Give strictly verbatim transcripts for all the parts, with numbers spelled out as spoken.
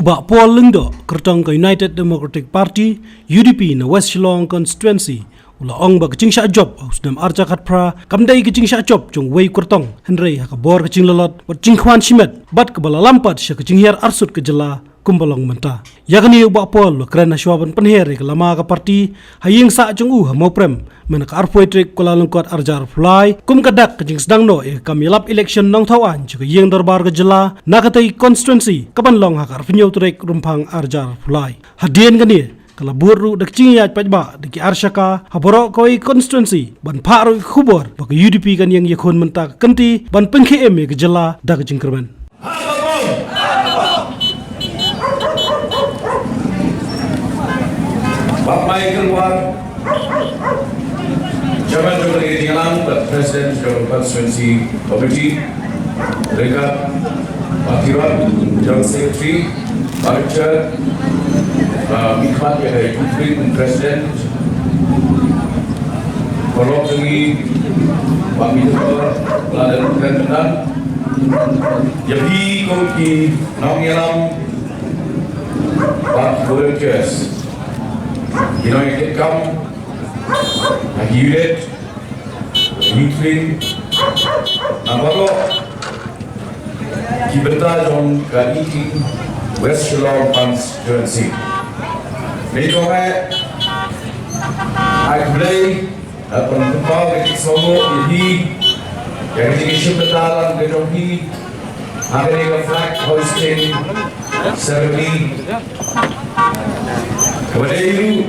Bah Paul Lyngdoh, kyrtong ka United Democratic Party, U D P, na West Shillong Constituency, u la ong ba ka jingshah jop ha u snem arhajar khatphra kam dei ka jingshah jop jong uwei u kyrtong, hynrei ha ka bor ka jinglalot bad jingkhwan shimet, bad kaba la lam pat sha ka jinghiar arsut ka jylla kumba long mynta. Ïa kane u Bah Paul u la kren hashwa ban pynher ïa ka lama ka party ha ïing sah jong u ha Mawprem mynta ka arphew tarik Kyllalyngkot arhajar arphew lai, kum ka dak ka jingsdang noh ïa ka kam ïalap election nongthaw aiñ sha ka ïing dorbar ka jylla na katei ka constituency kaban long ha ka arphew hynñiew tarik Rymphang arhajar arphew lai. Hadien kane, ka la bud ruh da ka jingïaid paidbah da ki arshaka ha baroh kawei ka constituency ban phah ruh ïa ka khubor ba ka U D P kan ïeng ïakhun mynta ka kynti ban pynkhie im ïa ka jylla da ka jingkyrmen. Bah Michael War, Chairman jong ka Jingïalang bad President jong ka Constituency Committee, ryngkat Bah Tirot, General Secretary, Bah Richard, Bah Mikhat, ïa ka Youth Wing President, paralok jong ngi, Bah Peter, Bah Laden, Bah Laden, ïa phi kum ki nongïalam bad volunteers, ki nongïakhun kam ha ki unit, youth wing, na baroh ki bynta jong ka East West Shillong Constituency. Ngi kyrpad, ai khublei, bad pynpaw ka jingsngewnguh ïa phi ïa ka jingïashim bynta lang ka jong phi ha kane ka flag hoisting ceremony, kaba dei ruh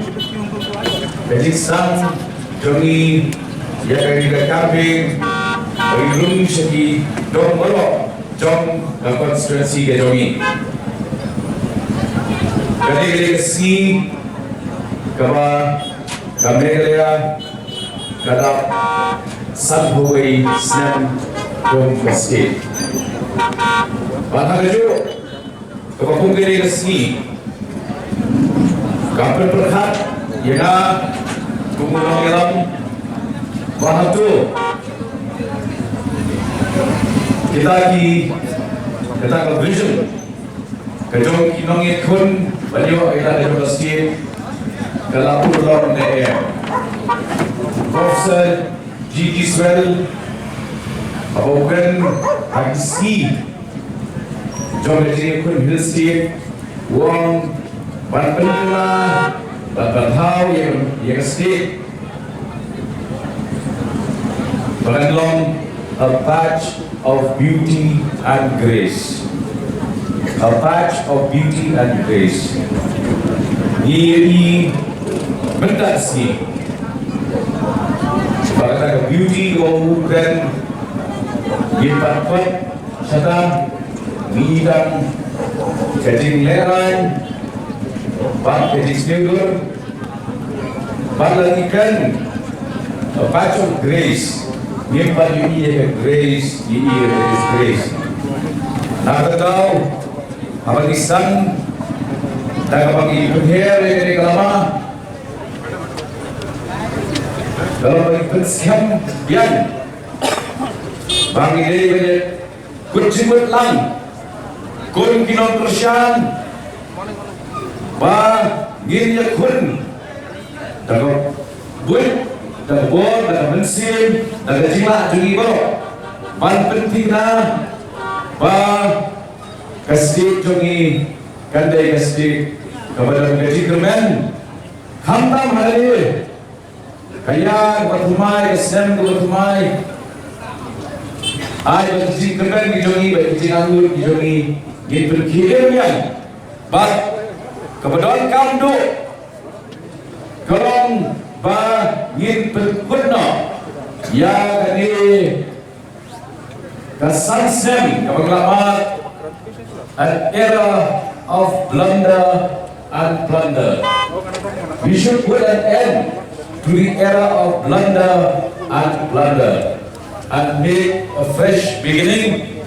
ka jingsdang jong ngi ïa kane ka campaign ba ngi rung sha ki dong baroh jong ka constituency ka jong ngi. Kane ka dei ka sngi kaba ka Meghalaya ka dap sanphew wei snem kum ka state. Bad ha kajuh kaba kum kane ka sngi ka pynpyrkhat ïa nga kum u nongïalam ba hato kita ki, kita ka vision ka jong ki nongïakhun ban ïoh ïa ka jong ka state ka la purlong ne em. Professor G T Swell haba u kren ha ki sngi jong ka jingïakhun Hill State, u ong ban pynkylla, ban pynpaw ïa, ïa ka state ba kan long a patch of beauty and grace. A patch of beauty and grace. Ngi ïohi mynta ka sngi ba kata ka beauty kaba u kren ngim pat kwah shata, ngi tang ka jinglehrain bad ka jingsngewdur. Bad lada ngi kren a patch of grace, ngim pat ïohi ïa ka grace, ngi ïohi ïa ka disgrace. Na kata ka daw, haba ngi sdang da kaba ngi pynher ïa kane ka lama, da kaba ngi pynskhem biang ba ngi dei ban ïa kut jingmut lang kum ki nongkyrshan ba ngin ïakhun da ka buit, da ka bor, da ka mynsiem, da ka jinglah jong ngi baroh ban pynthikna ba ka state jong ngi kan dei ka state kaba don ka jingkyrmen. Khamtam ha kane ka ïa kaba thymmai, ka snem kaba thymmai, ai ba ki jingkyrmen ki jong ngi, ba ki jingangnud ki jong ngi ngin pynkhie im ïa. Bad kaba donkam duh ka long ba ngin pynkut noh ïa kane ka san snem kaba ka la mad, an era of blunder and plunder. We should put an end to the era of blunder and plunder and make a fresh beginning.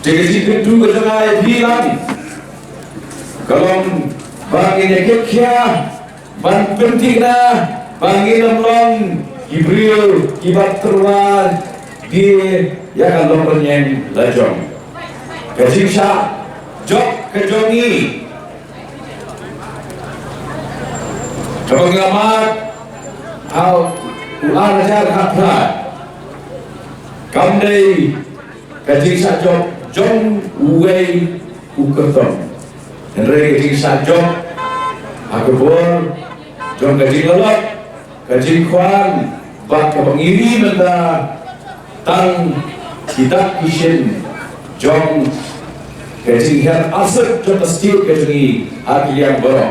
Te ka jingkyntu ka jong nga ïa phi lang ka long ba ngin ïa kit khia ban pynthikna ba ngin ym long ki briew kiba tyrwa die ïa ka longrynieng lajong. Ka jingshah jop ka jong ngi kaba nga mad ha u ar hajar khatphra kam dei ka jingshah jop jong uwei u kyrtong. Hynrei ka jingshah jop ha ka bor jong ka jinglalot, ka jingkwah, bad kaba ngi ri mynta tang ki dak ki shin jong ka jinghiar arsut jong ka state ka jong ngi ha ki liang baroh.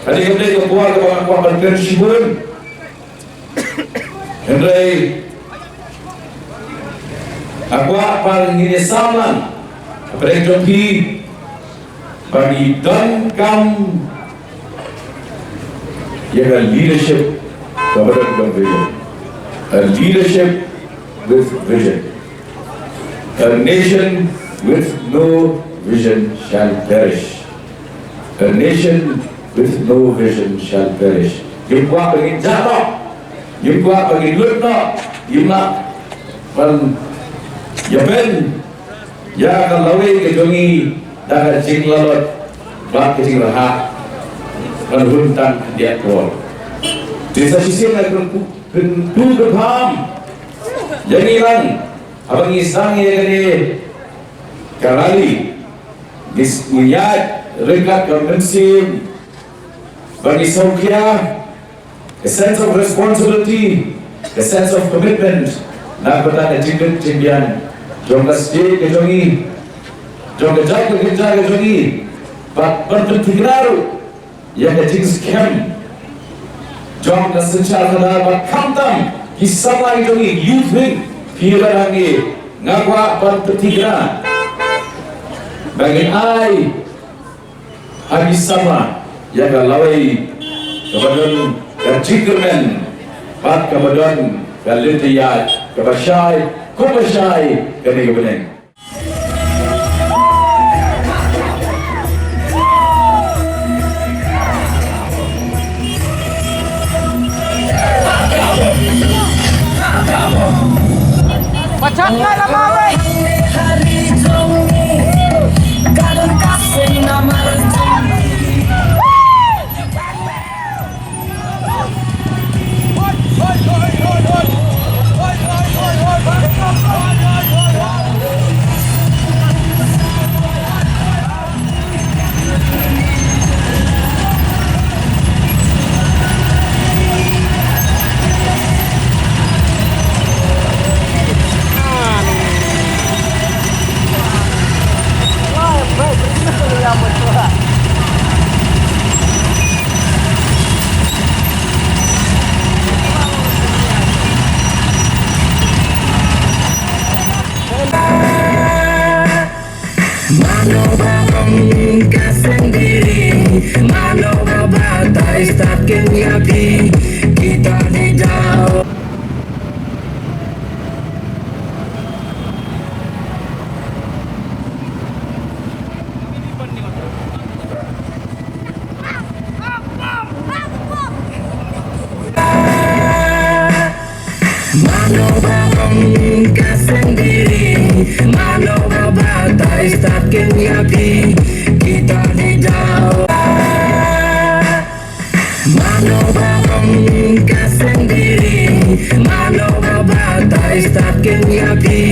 Ka dei ka dei ka kwah kaba nga kwah ban kren shibun. Hynrei nga kwah ba ngin ïa samla hapdeng jong phi ba ngi donkam ïa ka leadership kaba donkam vision. A leadership with vision. A nation with no vision shall perish. A nation with no vision shall perish. Ngim kwah ba ngin jah noh. Ngim kwah ba ngin lut noh. Ngim lah ban ïa pynïap ïa ka lawei ka jong ngi da ka jinglalot bad ka jingrhah ban hun tang khyndiat por. Te sa shisien nga kyntu, kyntu kyrpad ïa ngi lang haba ngi sdang ïa kane ka rally. Ngi, ngi ïaid ryngkat ka mynsiem ba ngi sngewkhia, a sense of responsibility, a sense of commitment na ka bynta ka jingdon jingbiang jong ka state ka jong ngi, jong ka jaid ka kynja ka jong ngi, bad ban pynthikna ruh ïa ka jingskhem jong ka synshar khadar bad khamtam ki samla ki jong ngi, youth wing, phi ïa hangne, nga kwah ban pynthikna ba ngin ai ha ki samla ïa ka lawei kaba don ka jingkyrmen bad kaba don ka lynti ïaid kaba shai, kaba shai kane ka bneng. Mano ba ong ka sendiri, mano ba batai start ken yapi, kita di daw. Mano ba ong ka sendiri, mano ba batai start ken yapi, kita di daw. Mano ba ong ka sendiri, mano ba batai start ken yapi,